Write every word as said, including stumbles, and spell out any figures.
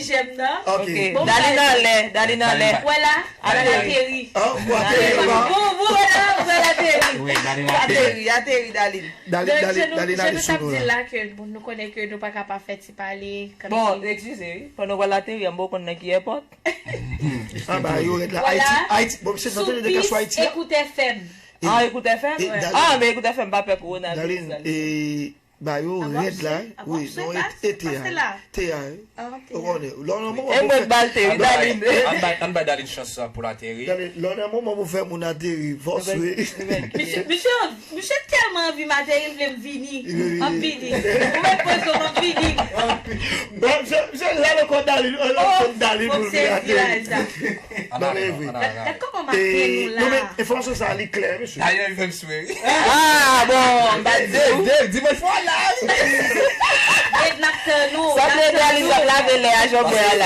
sijè m nan. Ok. Bon, Dalin anlè, Dalin anlè. Wè la, al ateri. Bon, bon, wè la, wè l ateri. Wi, Dalin ateri. Ateri, ateri, Dalin. Donk, jan nou, jan nou t ap di la ke, bon, nou konnen ke nou pa ka pa fè ti pale, kòmsi. Bon, eskize, wi. Pandan w pral ateri a, m poko konn nan ki èpòt. Anba yo rèd la. Ayiti, Ayiti. Bon, misye tande de ka sou Ayiti a. Sou pis Ekout F M. Ah, Ekout F M? Ah, men Ekout F M pa pè kowonaviris la. Dalin, e, ba yo rèd la, wi, non, e, e te a, te a, wi. Ou konnen, lò nan moman pou fè. E mwen bal te, wi, Dalin. Ann bay, ann bay Dalin chans sa pou l ateri. Dalin, lò nan moman pou fè moun ateri, fòs, wi. Misye, misye, misye tèlman anvi m ateri, l vle m vini. M ap vini. Ou mèt poze w, m ap vini. Bon, misye, misye la nan kò Dalin, nan kò Dalin pou l vin ateri. Non, men e vre. Gad kòman maten nou la. Non, men enfòmasyon sa a, li klè, mesye. Dayè, li fè m swe, wi. Ah, bon, m pa di w. Dave, Dave, dimanch fò la, wi. Dave, n ap tann ou. Sa vle di Alice ap lave lè a, jan w bwè a la.